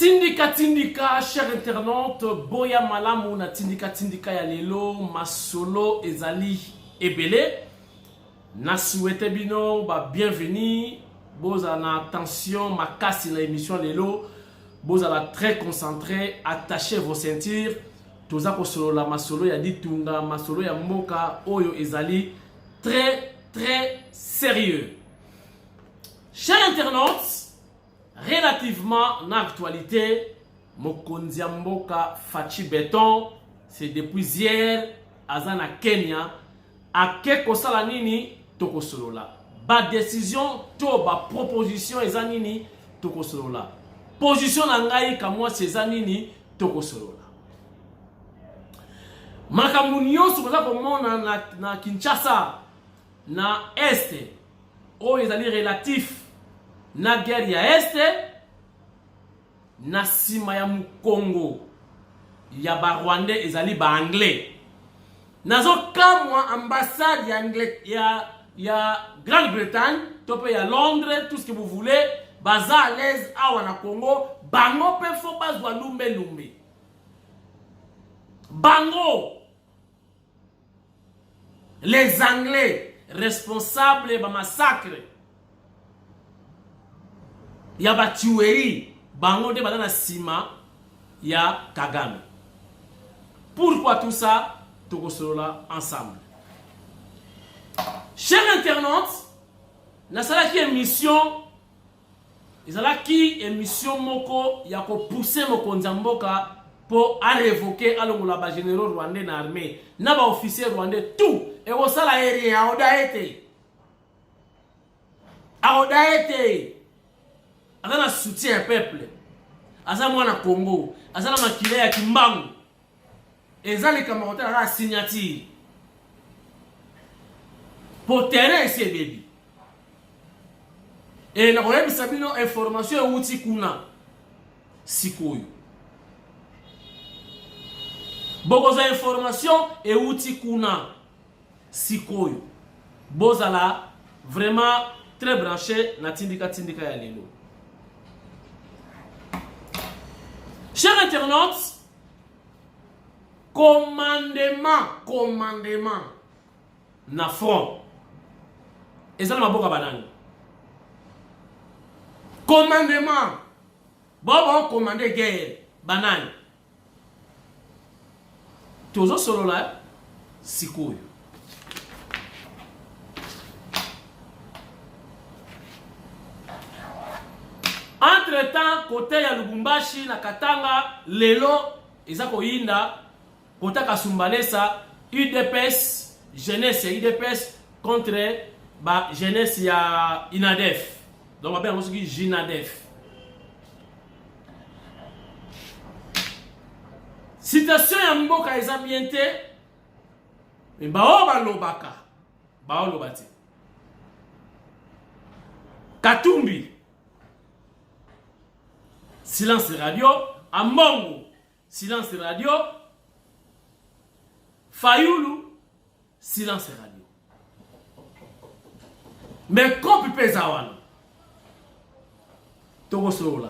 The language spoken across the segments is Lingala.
Tindika tindika cher internaute boya malamu na tindika tindika ya lelo masolo ezali ebele na souhaite bino ba bienvenue bozala na attention makasi na émission lelo bozala très concentré attachez vos ceintures toza kosolola masolo ya ditunga masolo ya mboka oyo ezali très très sérieux cher internaute Relativement na actualite, mokonzi ya mboka Fatshi Beton, c'est depuis hier aza na Kenya, ake kosala nini tokosolola. Ba decision to ba proposition eza nini tokosolola. Position na ngai kamwasi eza nini tokosolola. Makambo nyonso boza komona na, na Kinshasa na Est oyo ezali relatif na guerre ya este na nsima ya mokongo ya barwandais ezali baanglais nazokamwa ambassade ya, ya, ya grande bretagne to mpe ya londres tout ce que vous voulez baza à l'aise awa na congo bango mpe fo bazwa lumbe lumbe bango Les Anglais responsables ba massacre ya ba tuerie bango nde baza na nsima ya Kagame. Pourquoi tout ça? Tokosolola ensemble. Chers internautes, nasalaki émission Ezalaki emission moko ya ko pousser mokonzi ya mboka po a revoquer alongola ba generaux rwandais na armee na ba officiers rwandais tout ekosala ye rien aoda ye te aoda ye te aza na soutien ya peuple aza mwana Congo aza na makila ya kimbangu eza likambo ya kotala kaka signature po terrain esi ebebi e nakoyebisa bino information ewuti kuna sikoyo bokozwa information ewuti kuna sikoyo bozala vraiment très branché na tindika tindika ya lelo cher internaute commandement commandement na front eza na maboko ya banani commandement bao baocommande guerre banani tozosolola sikoyo entre temps kote ya lubumbashi na katanga lelo eza koyinda kota kasumbalesa udps jeunesse ya udps contre ba jeunesse ya inadef donc babenga yango soki jinadef Situation ya mboka eza bien te, mais baoyo balobaka baoloba te. Katumbi silence radio, Ambongo silence radio, Fayulu silence radio. Mais kopi mpe eza wana tokosolola.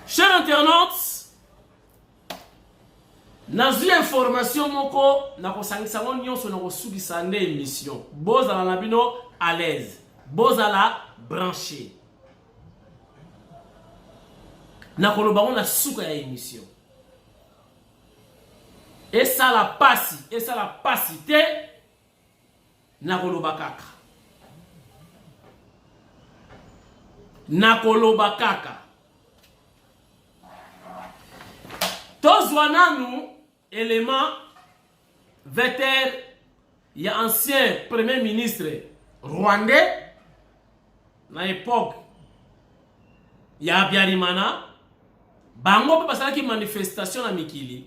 Chers internautes, nazwi information moko nakosangisa yango nyonso nakosukisa nde émission. Bozala na bino à l'aise, bozala branché. Nakoloba yango na suka ya émission. Esala pasi, esala pasi te, nakoloba kaka. Nakoloba kaka. Tozwa nanu element veter ya ancien premier ministre rwandais na epoque ya Habyarimana bango mpe basalaki manifestation na mikili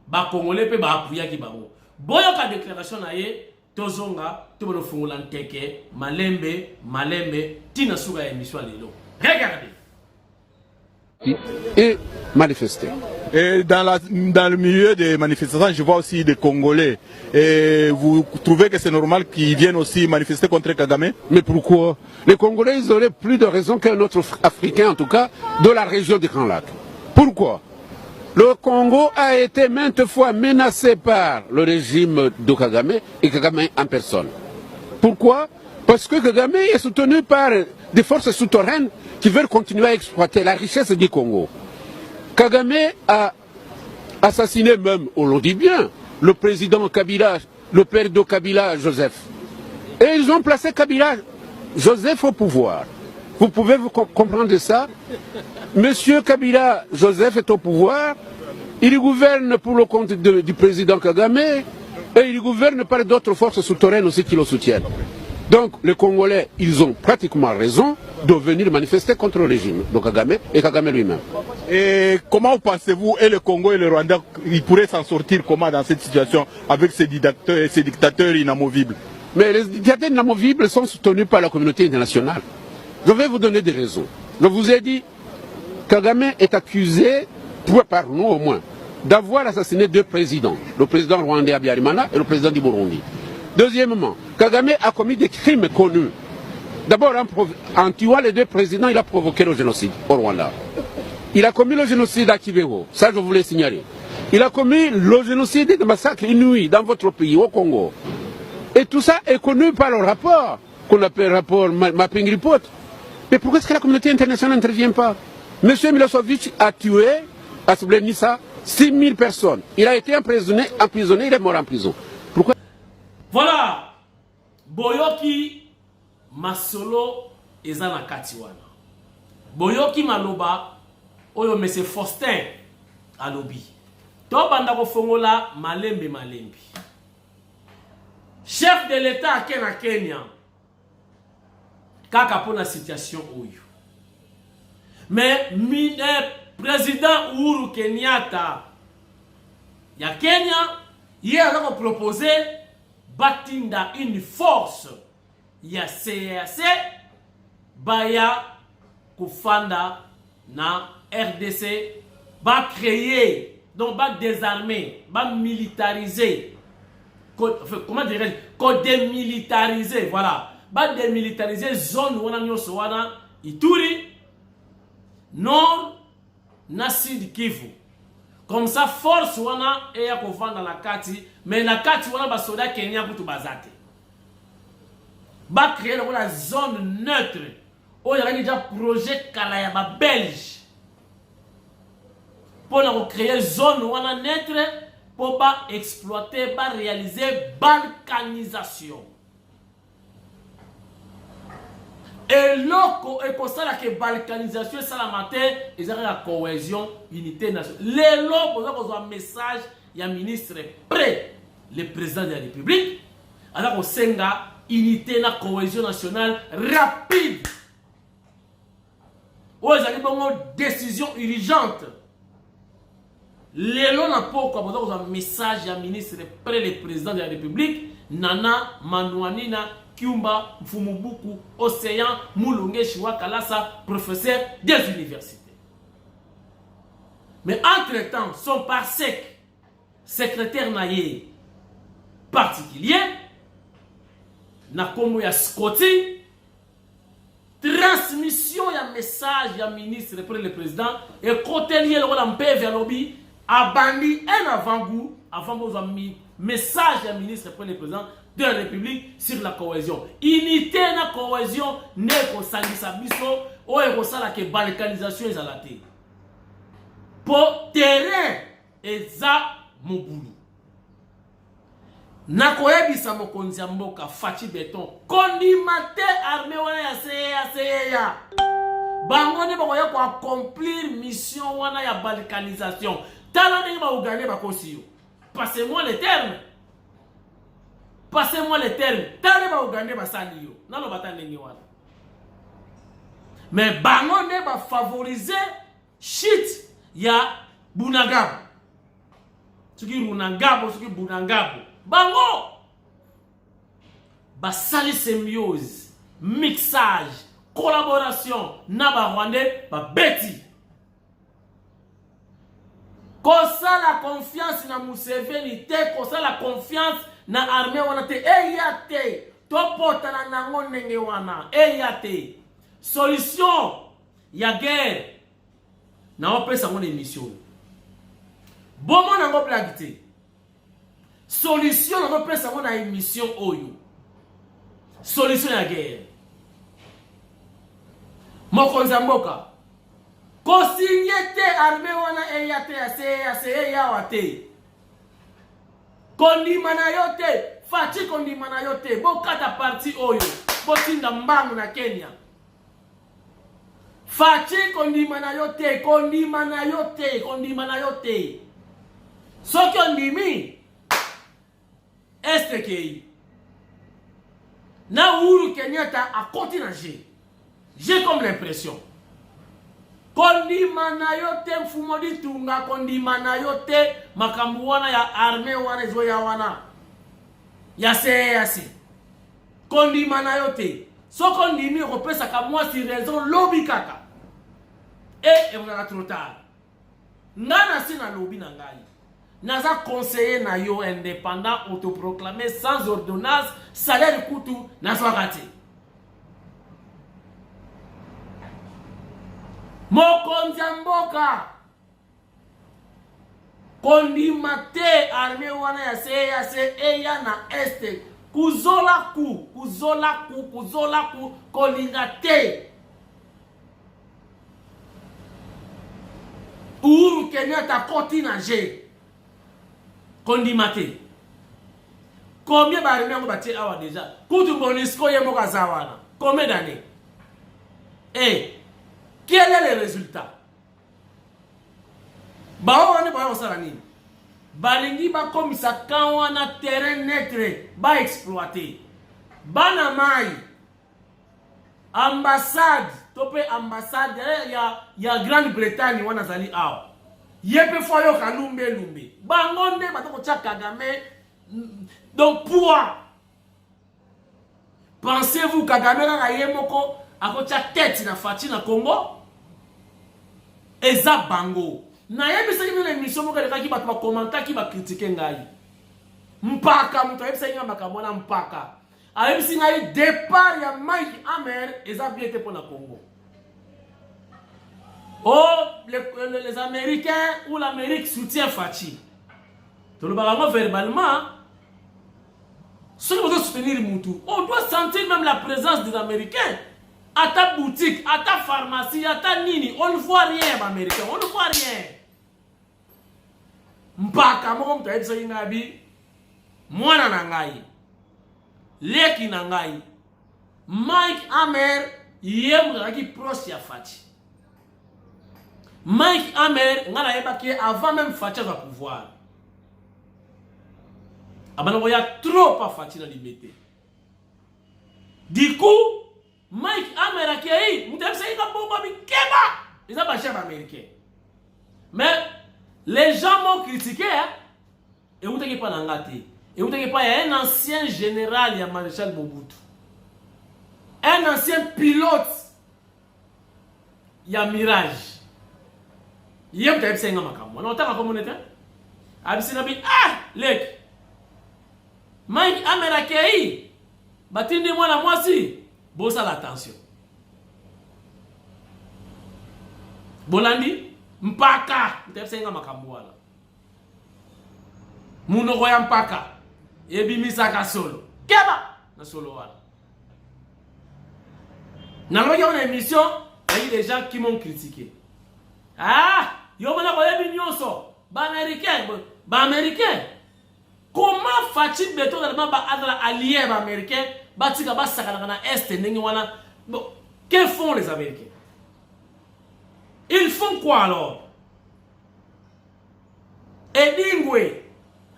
bakongole mpe baapuyaki bango boyoka declaration na ye tozonga tobona nteke malembe malembe ntina suka ya émission ya lelo regardez. Et manifester. Et dans le milieu des manifestations, je vois aussi des Congolais. Et vous trouvez que c'est normal qu'ils viennent aussi manifester contre Kagame? Mais pourquoi? Les Congolais, ils auraient plus de raison qu'un autre Africain, en tout cas, de la région du Grand Lac. Pourquoi? Le Congo a été maintes fois menacé par le régime de Kagame et Kagame en personne. Pourquoi? Parce que Kagame est soutenu par des forces souterraines qui veulent continuer à exploiter la richesse du Congo. Kagame a assassiné même, on le dit bien, le président Kabila, le père de Kabila, Joseph. Et ils ont placé Kabila, Joseph au pouvoir. Vous pouvez vous comprendre ça? Monsieur Kabila, Joseph est au pouvoir, il gouverne pour le compte du président Kagame et il gouverne par d'autres forces souterraines aussi qui le soutiennent. Donc les Congolais, ils ont pratiquement raison de venir manifester contre le régime de Kagame et Kagame lui-même. Et comment pensez-vous, et le Congo et le Rwanda, ils pourraient s'en sortir comment dans cette situation avec ces dictateurs inamovibles? Mais les dictateurs inamovibles sont soutenus par la communauté internationale. Je vais vous donner des raisons. Je vous ai dit, Kagame est accusé, par nous au moins, d'avoir assassiné deux présidents, le président rwandais Habyarimana et le président du Burundi. Deuxièmement, Kagame a commis des crimes connus. D'abord, en tuant les deux présidents, il a provoqué le génocide au Rwanda. Il a commis le génocide à Kibeho, ça je voulais signaler. Il a commis le génocide et le massacre inouï dans votre pays, au Congo. Et tout ça est connu par le rapport, qu'on appelle rapport Mapping Report. Mais pourquoi est-ce que la communauté internationale n'intervient pas? Monsieur Milosevic a tué, à Srebrenica, 6000 personnes. Il a été emprisonné, il est mort en prison. Pourquoi? Voilà. Boyoki masolo eza na kati wana. Boyoki maloba oyo Monsieur Faustin alobi. Tobanda kofongola malembe malembe. Chef de l'État ake na Kenya kaka pona situation oyo. Mais président Uhuru Kenyatta ya Kenya, ye aza koproposer batinda une force ya CAC baya kofanda na RDC, ba créer, donc ba désarmer, ba militariser, enfin, comment dirais-je, ko démilitariser, voilà, ba démilitariser zone wana nyonso wana Ituri, Nord na Sud Kivu. Comme ça force wana eya kovanda na kati, mais na kati wana basoda Kenya kutu baza te. Ba créer lokola zone neutre oyo ezalaki déjà projet kala ya babelge mpona kocréer zone wana neutre mpo baexploiter, baréaliser balkanisation. Eloko ekosalaka balkanisation esalama te eza kaka cohésion, unité nationale. Lelo boza kozwa message ya ministre près le président de la République, aza kosenga unité na cohésion nationale rapide. Oyo ezali bongo décision urgente. Lelo na pokwa boza kozwa message ya ministre près le président de la République, Nana Manuanina Kyumba Mfumubuku Océan Mulungeshi wa Kalasa, professeur des universités. Mais entre-temps, son parsec, secrétaire na ye particulier, na kombo ya Scotty, transmission ya message ya ministre près le président ekoteli ye lokola mpeve. Alobi abandi un avant-goût avant bozwa message ya ministre près le président de la République sur la cohésion, unité na cohésion nde ekosangisa biso, oyo ekosalaka balkanisation ezala te, mpo terrain eza mobulu. Nakoyebisa mokonzi ya mboka Fatshi Béton, kondima te armée wana ya CEEAC. Bango nde bakoya koaccomplir mission wana ya balkanisation. Tala ndenge baugandais bakosi yo, passez-moi le terme, passez-moi le terme. Tala nde baugandais basali yo, naloba ta ndenge wana, mais bango nde bafavorize shit ya Bunagabo, soki Runangabo, soki Bunangabo. Bango basali symbiose, mixage, collaboration na barwandais, babeti. Kosala confiance na Museveni te, kosala confiance na armée wana te, eya te. Topotana nango ndenge wana, eya te. Solution ya guerre naopesa yango na émission oyo. Bomona yango blague te. Solution nazopesa yango na émission oyo. Solution ya guerre. Mokonzi ya mboka kosinye te arme wana eya te ya CEAC eyawa te. Kondima na yo te Fatshi, kondima na yo te. Bokata parti oyo, botinda mbangu na Kenya. Fatshi, kondima na yo te, kondima na yo te, kondima na yo te. Soki ondimi est kei na Uhuru Kenyatta akoti na jeu. J'ai comme l'impression kondima na yo te mfumo ditunga, kondima na yo te makambo wana ya armée wana ezoya wana ya CEAC, kondima na yo te. Soki ondimi okopesaka mwasi raison lobi kaka e ekozala trop tard. Nga na si nalobi na ngai, naza conseiller na yo indépendant autoproclamé sans ordonnance, salaire kutu nazwaka te. Mokonzi ya mboka kondima te armée wana ya CEAC eya na est, kuzola ku kuzola ku kuzola ku kolinga te. Uhuru Kenyatta akoti na jeu, kondima te. Combien ba armée yango batie awa déjà? Kutu Monusco ye moko aza wana combien d'années? Et quel est le résultat? Bao wana baya kosala nini? Balingi bakomisa camp wana terrain neutre, ba exploiter bana mai. Ambassade to mpe ambassade ya Grande-Bretagne wana azali awa, ye mpe fo ayoka lumbe lumbe. Bango nde bato kotia Kagame donc poids. Pensez-vous Kagame kaka ye moko akotia tête na Fatshi na Congo? Eza bango. Nayebisaki bino na émission moko elekaki, bato bakomantaki, bakritike ngai. Mpaka moto ayebisaki ngai makambo wana, mpaka ayebisi ngai départ ya Mike Hammer eza bien te mpona Congo. Oh, les Américains ou l'Amérique soutient Fatshi. Tolobaka yango verbalement. Soki bozo soutenir mutu, on doit sentir même la présence des Américains. Ata boutique, ata pharmacie, ata nini, on ne voit rien, Américains, on ne voit rien. Mpaka moko moto ayebisaki ngai bi mwana na ngai, leki na ngai Mike Hammer, ye moto azalaki proche ya Fatshi. Mike Hammer, ngai nayebaki ye avant même Fatshi azwa pouvoir. Abanda koya trop pa Fatshi na Limete. Du coup, Mike Hammer akei, moto ayebisaki nga bongo bikeba, eza ba chef américain. Mais les gens m'ont critiqué, hein? Eutaki pa na nga te. Eutaki pa ya un ancien général ya Maréchal Mobutu. Un ancien pilote ya Mirage. Ye moto ayebisaki nga makambo wana. Otanga komona te? Ayebisi nga bi, ah, leki. Mike Hammer akei. Batindi mwana mwasi, bosala attention. Bolandi mpaka moto ayebisaki nga makambo wana. Munoko ya mpaka ebimisaka solo. Keba na solo wana. Nalobaki yango na émission, il y a eu des gens qui m'ont critiqué. Ah, yo mona koyebi nyonso. Ba américain, ba américain. Comment Fatshi Beton na ba azala allié ba américain, batika basakanaka na est ndenge wana. Bon, que font les Américains? Ils font quoi alors? Edingwe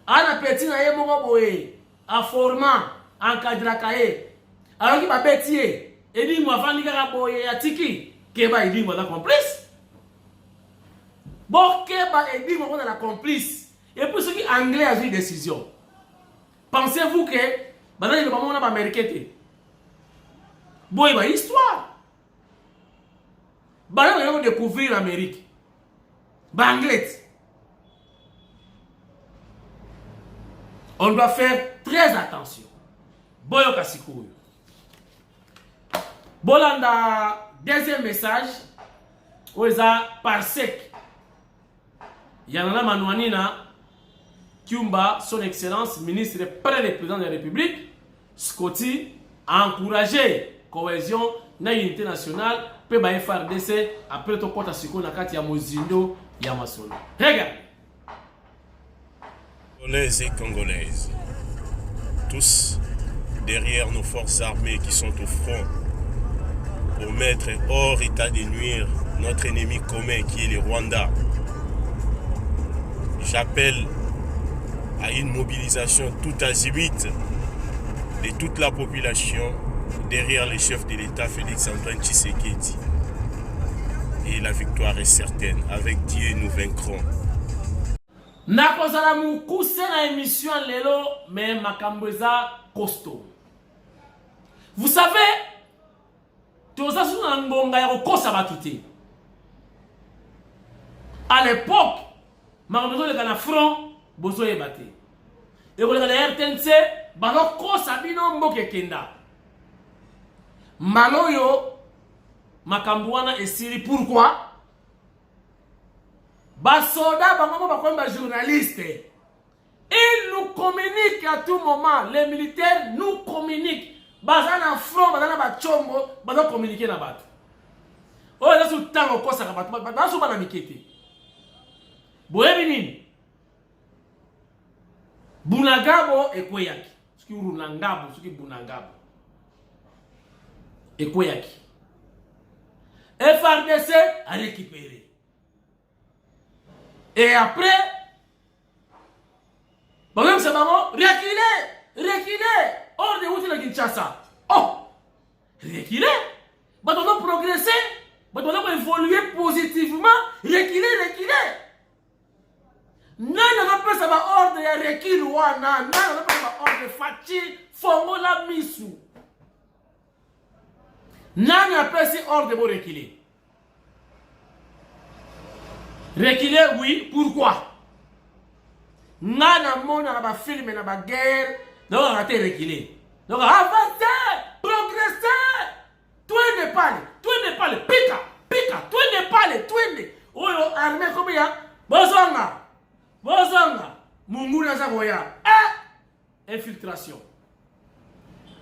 ana petit na ye moko boye aforma encadraka ye, aloki babeti ye. Edingwe afandi kaka boye, atiki keba. Edingwe aza complice, bokeba. Edingwe akozala complice. Et puis soki anglais azwi décision, pensez-vous que bazali loba moko na baaméricain te? Boyeba histoire, bana baza kodécouvrir Amérique, baanglais te. On doit faire très attention. Boyoka sikoyo. Bolanda deuxième message oyo eza parsec ya Nana Manuanina Kyumba, son excellence ministre près le président de la République, Scotty a encouragé cohésion na unité nationale mpe ba FRDC après tokɔta sikoyo na kati ya mozindo ya masolo. Regarde. Congolaises et Congolaises, tous derrière nos forces armées qui sont au front pour mettre hors état de nuire notre ennemi commun qui est le Rwanda. J'appelle à une mobilisation tout azimut de toute la population derrière le chef de l'État Félix Antoine Tshisekedi. Et la victoire est certaine. Avec Dieu, nous vaincrons. Nakozala mukuse na émission lelo mais makambo eza costaud. Vous savez, toza susu na ngonga ya kokosa bato te. À l'époque, makambo ezoleka na front bozoyeba te. Ekoleka na RTNC bazokosa bino mboka ekenda. Mbala oyo makambo wana esili pourquoi? Basoda bango mo bakomi ba journaliste. Ils nous communiquent à tout moment. Les militaires nous communiquent. Baza na front, baza na bachombo, baza communiquer na bato. Oyo eza su ntango okosaka bato, baza su bana mike te. Boyebi nini? Bunagabo ekweyaki. Soki Runangabo, soki Bunagabo. Ekweyaki. FRDC a récupéré. Et après, bakoyebisa bango reculer, reculer, ordre euti na Kinshasa. Oh, reculer, bato bazo progresser, bato bazo koévoluer positivement, reculer, reculer. Nani azopesa ba ordre ya recul wana? Nani azopesa ba ordre? Fatshi, fongola misu. Nani apesi ordre bo reculer? Reculer, oui, pourquoi? Nga namonaka ba filme na ba guerre, naokaka te reculer. Donc avancer, progresser. Twende pale, twende pale, pika, pika, twende pale, twende. Oyo armée komi ya bozonga. Bozonga. Munguna aza koya. Eh! Infiltration.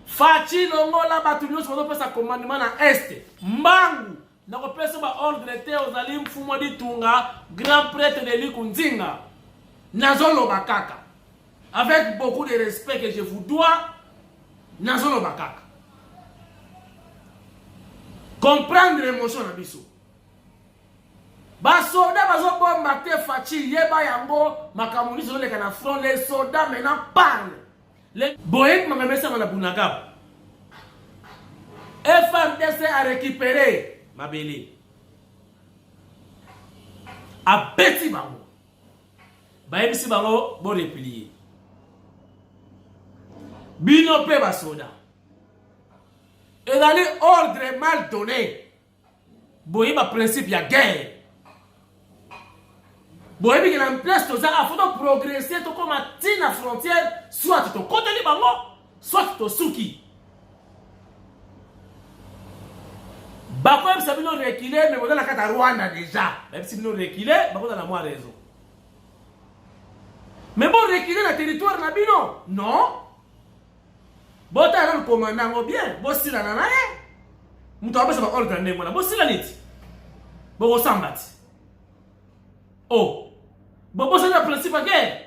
Fatshi longola bato nyonso bazopesa commandement na est mbangu nakopesa ba ordre te ozali mfumu ditunga grand prêtre de liku nzinga nazoloba kaka avec beaucoup de respect que je vous dois nazoloba kaka comprendre émotion na biso basoda bazobomba te Fatshi yeba yango makambo nyonso ezoleka na front les soldats maintenant parlent. Boyebi makambo esanga na Bunagabo. FRDC a récupéré mabele. Abeti bango. Bayebisi bango bo replier. Bino pe basoda. Ezali ordre mal donné. Boyeba principe ya guerre. Boyebi ke na place toza a faut to progresser tokoma ti na frontière soit tokoteli bango soit tosuki. Bakoyebisa bino reculer mais boza na kati ya Rwanda déjà. Bayebisi bino reculer bakozala na mwa raison. Mais bo reculer na territoire na bino non. Botala nanu commandant yango bien, bosilana na ye. Moto apesa ba ordre ya ndenge wana, bosilani ti. Bokosamba ti. Oh, bobosani na principe ya guerre.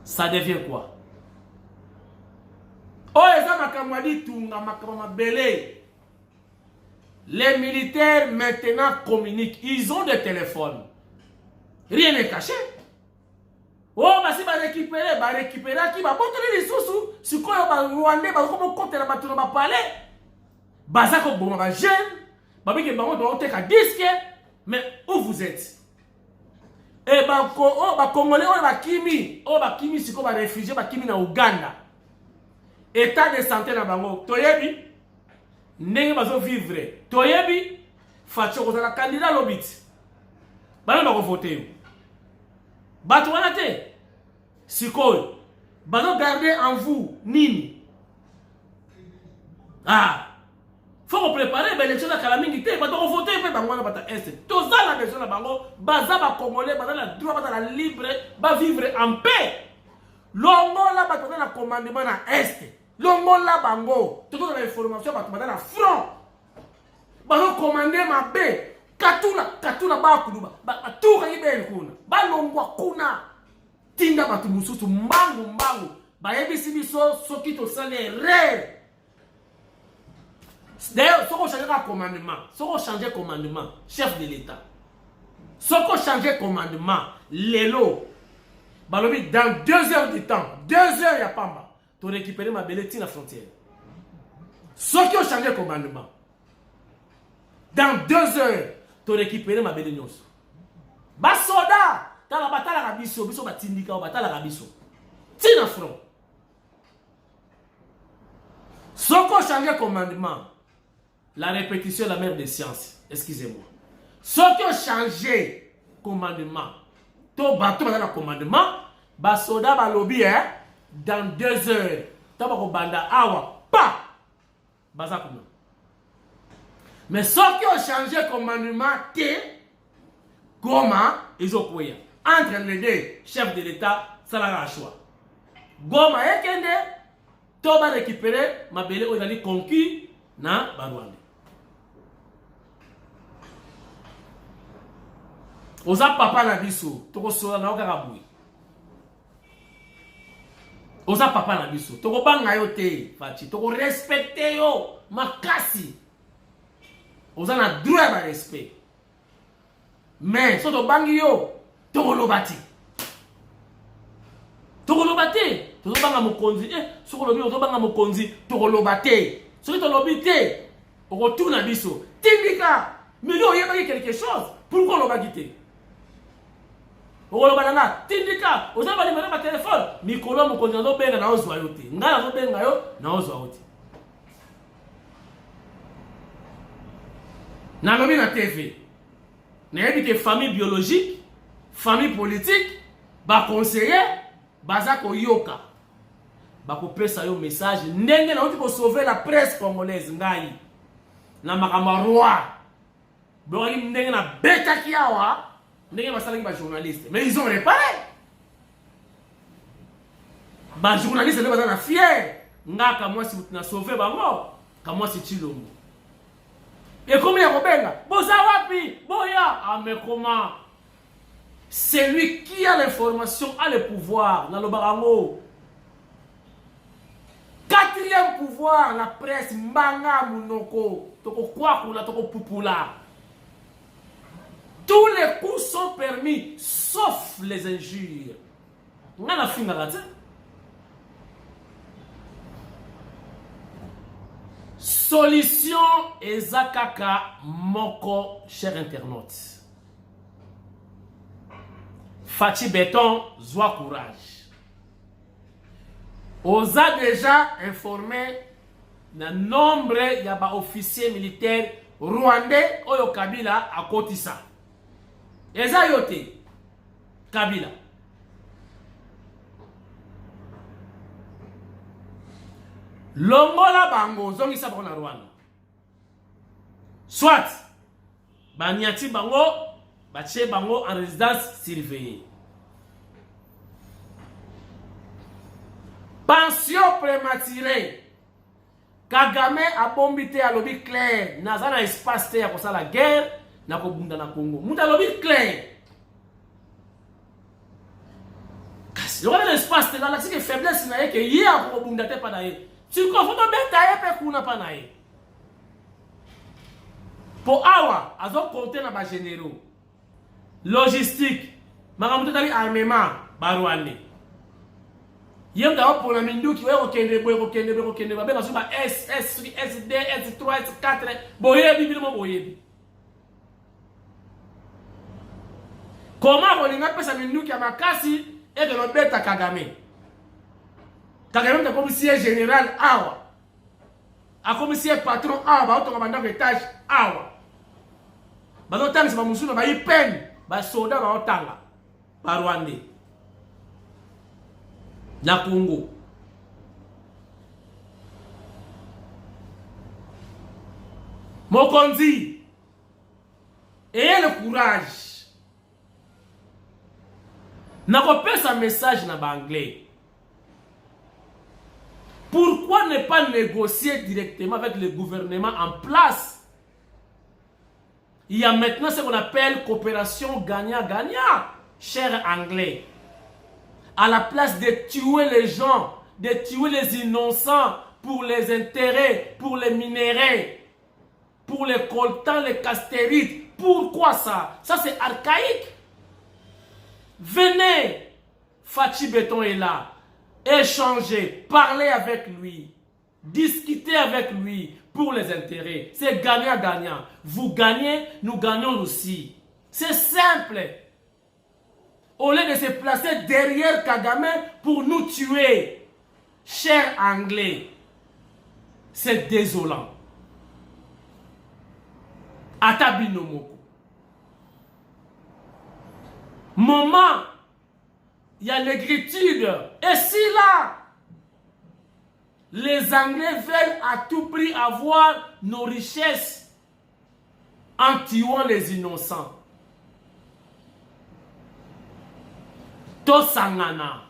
Ça devient quoi? Oyo eza makambo ya litunga, makambo mabele. Les militaires maintenant communiquent. Ils ont des téléphones. Rien n'est caché. Oh, basi ba récupérer, ba récupéraki, ba botoli lisusu, sikoyo ba Rwandais ba komo kotela bato na ba palais. Baza ko boma ba jeunes, ba biki bango ba teka disque, mais où vous êtes? Et ba ko oh, ba Congolais oyo ba kimi, oh ba kimi sikoyo ba réfugiés ba kimi na Ouganda. État de santé na bango, toyebi ndenge bazo vivre, toyebi Fatshi kozala candidat lobi ti. Bana bako voter yo. Bato wana te. Sikoyo bazo garder en vous nini? Ah, faut ko préparer ba élection na kala mingi te, bato ko voter pe bango wana bata est. Toza na besoin na bango, baza ba congolais, baza na droit, baza na libre, ba vivre en paix. Longola bato baza na commandement na est. Longola bango. Toza na information bato baza na front. Bazo commander mabe. Katula, katula bakuluba. Batukaki bele kuna. Balongwa kuna. Tinda bato mosusu mbangu mbangu. Bayebisi biso soki tosali erreur. D'ailleurs, soki ochange kaka commandement, soki ochange commandement, chef de l'État. Soki ochange commandement, lelo, balobi dans 2 heures du temps, 2 heures ya pamba, to récupérer mabele ti na frontière. Soki ochange commandement, dans 2 heures, to récupérer mabele nyonso. Basoda, tala batalaka biso, biso batindika, batalaka biso. Ti na front. Soki ochange commandement, la répétition est la mère des sciences, excusez-moi. Soki ochange commandement, to bato baza na commandement, basoda balobi eh, dans 2 heures, to bakobanda awa, pa baza kuna. Mais soki ochange commandement te, Goma ezokweya. Entre les deux, chef de l'État salaka choix. Goma ekende to ba récupérer mabele oyo ezali conquis na ba Rwandais. Oza papa na biso, tokosola na yo kaka boye. Oza papa na biso, tokobanga yo te Fatshi, tokorespecte yo makasi. Oza na droit ya ba respect. Mais soki tobangi yo, tokoloba te. Tokoloba te. Tozobanga mokonzi. Eh, soki olobi ozobanga mokonzi, tokoloba te. Soki tolobi te, okotuna biso. Tindika. Mais yo oyebaki quelque chose, pourquoi olobaki te? Okoloba na nga, tindika, oza ba numéro ya telefone, mikolo mokonzi azobenga na ozwa yo te. Ngai nazobenga yo, na ozwa yo te. Nalobi na TV. Nayebi ke famille biologique, famille politique, ba conseillers baza koyoka. Bakopesa yo message ndenge nauti ko sauver la presse congolaise ngai na makambo ya roi. Bokaki ndenge na betaki awa ndenge basalaki ba journalistes mais ils ont réparé. Ba journalistes nde baza na fier nga Kamwasi mutu na sauver bango Kamwasi Tshilombo. Ekomi ya kobenga boza wapi boya ah mais comment celui qui a l'information a le pouvoir nalobaka yango quatrième pouvoir la presse mbanga munoko tokokwakula tokopupula tous les coups sont permis sauf les injures nga nafingaka te solution eza kaka moko cher internaute Fatshi Beton zwa courage oza déjà informé na nombre ya ba officiers militaires rwandais oyo Kabila akotisa eza yo te Kabila longola bango zongisa bango na Rwanda soit banyati bango batie bango en résidence surveillée pension prématurée Kagame abombi te alobi clair naza na espace te ya kosala guerre na kobunda na Congo mutu alobi clair kasi lokola na espace te nalakisi ke faiblesse na ye ke ye akokobunda te mpa na ye sikoyo fo tobeta ye mpe kuna mpa na ye mpo awa azokonte na bagénéraux logistique makambo totali armement ba rwandais ye moto akopona minduki oyo kokende boye kokende boye kokende babenga soki ba s s soki sd s3 s4 boyebi bino mo boyebi koma akolinga apesa minduki ya makasi ete lobeta Kagame Kagame moto akomisi ye général awa akomisi ye patron awa baotonga bandako etage awa bazotangisa bamosusu na bayi pene basoda baotanga. Ba Rwandais na Congo. Mokonzi, ayez le courage. Nakopesa message na ba anglais. Pourquoi ne pas négocier directement avec le gouvernement en place? Il y a maintenant ce qu'on appelle coopération gagnant-gagnant, chers anglais. À la place de tuer les gens, de tuer les innocents pour les intérêts, pour les minéraux, pour les coltans, les castérites. Pourquoi ça? Ça, c'est archaïque. Venez, Fatshi Béton est là. Échangez, parlez avec lui. Discutez avec lui pour les intérêts. C'est gagnant-gagnant. Vous gagnez, nous gagnons aussi. C'est simple. Au lieu de se placer derrière Kagame pour nous tuer, chers Anglais, c'est désolant. Ata bino moko. Moment, il y a négritude. Et si là, les Anglais veulent à tout prix avoir nos richesses en tuant les innocents. Tosangana.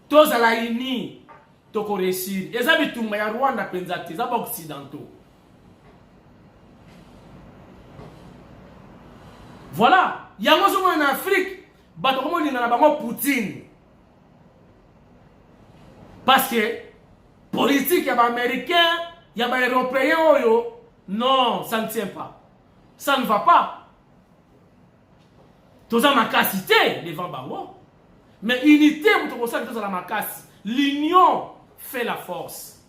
Tozala unis. Toko réussir. Eza bitumba ya Rwanda penza te, eza ba occidentaux. Voilà, yango ozomona na Afrique, bato bakomolinga na bango Poutine. Parce que politique ya ba américain, ya ba européen oyo, non, ça ne tient pas. Ça ne va pas. Toza makasi te devant bango. Mais unité moto kosala tozala makasi. L'union fait la force.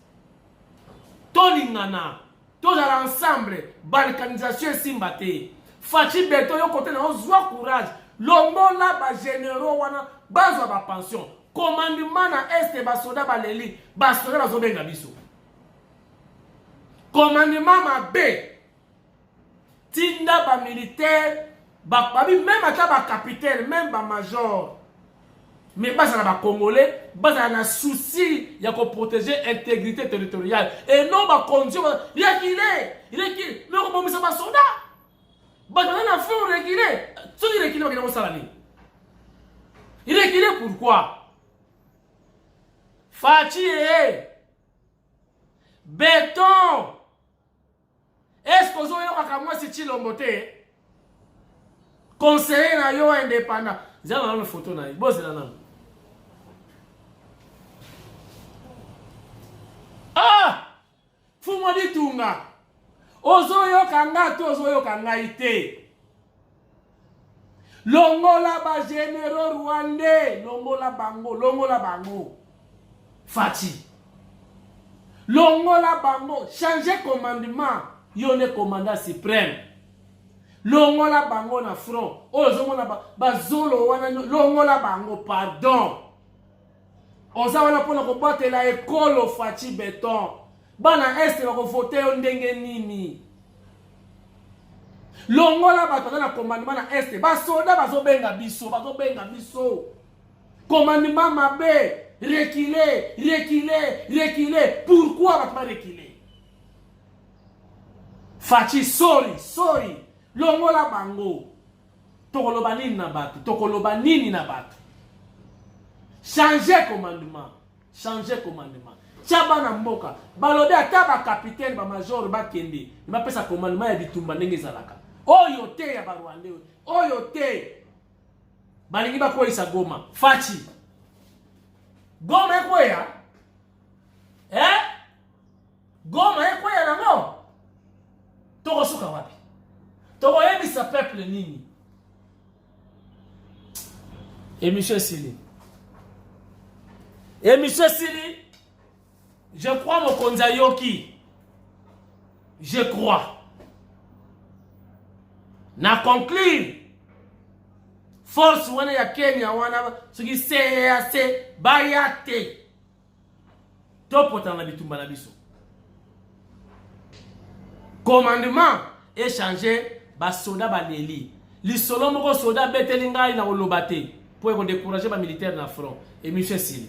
Tolingana, tozala ensemble, balkanisation esimba te. Fatshi Beton yo kote na yo zwa courage. Longola ba généraux wana bazwa ba pension. Commandement na est ba soda baleli, ba soda bazobenga biso. Commandement mabe. Tinda ba militaire ba babi même ata ba capitaine, même ba major. Mais bazala ba congolais, bazala na souci ya ko protéger intégrité territoriale et non ba condition reculer, reculer, mais ko bomisa ba soldats. Bazala na front reculer. Soki reculer bakenda kosala nini? Reculer pourquoi? Fatshi eh! Béton! Est-ce que ozoyokaka mwasi Tshilombo te? Conseiller na yo indépendant. Zela nanu photo na ye. Bozela nanu. Ah! Fumo ditunga. Ozoyoka nga to ozoyoka ngai te? Longola ba généraux rwandais, longola bango, longola bango. Fatshi. Longola bango, changer commandement, yo nde commandant suprême. Longola bango na front. Oyo ozomona ba, bazolo wana longola bango pardon. Oza wana pona kobatela ekolo Fatshi beton. Bana Est bako voter yo ndenge nini? Longola bato baza na commandement na Est. Ba soda bazobenga biso, bazobenga biso. Commandement mabe, reculer, reculer, reculer. Pourquoi bato ba reculer? Fatshi sorry, sorry. Longola bango. Tokoloba nini na bato? Tokoloba nini na bato? Changer commandement. Changer commandement. Tia bana mboka. Balobi ata ba capitaine ba major bakende, bapesa commandement ya bitumba ndenge ezalaka. Oyo te ya ba Rwandais, oyo te. Balingi bakweyisa Goma. Fatshi. Goma ekweya? Eh? Goma ekweya nango? Tokosuka wapi? Tokoyebisa peuple nini? Émission esili. Émission esili. Je crois mokonzi ayoki. Je crois. Na conclure. Force wana ya Kenya wana soki CEAC baya te. Topotana na bitumba na biso. Commandement échanger basoda baleli. Lisolo moko soda abeteli ngai na koloba te mpo ekodécourager bamilitaire na front. Émission esili.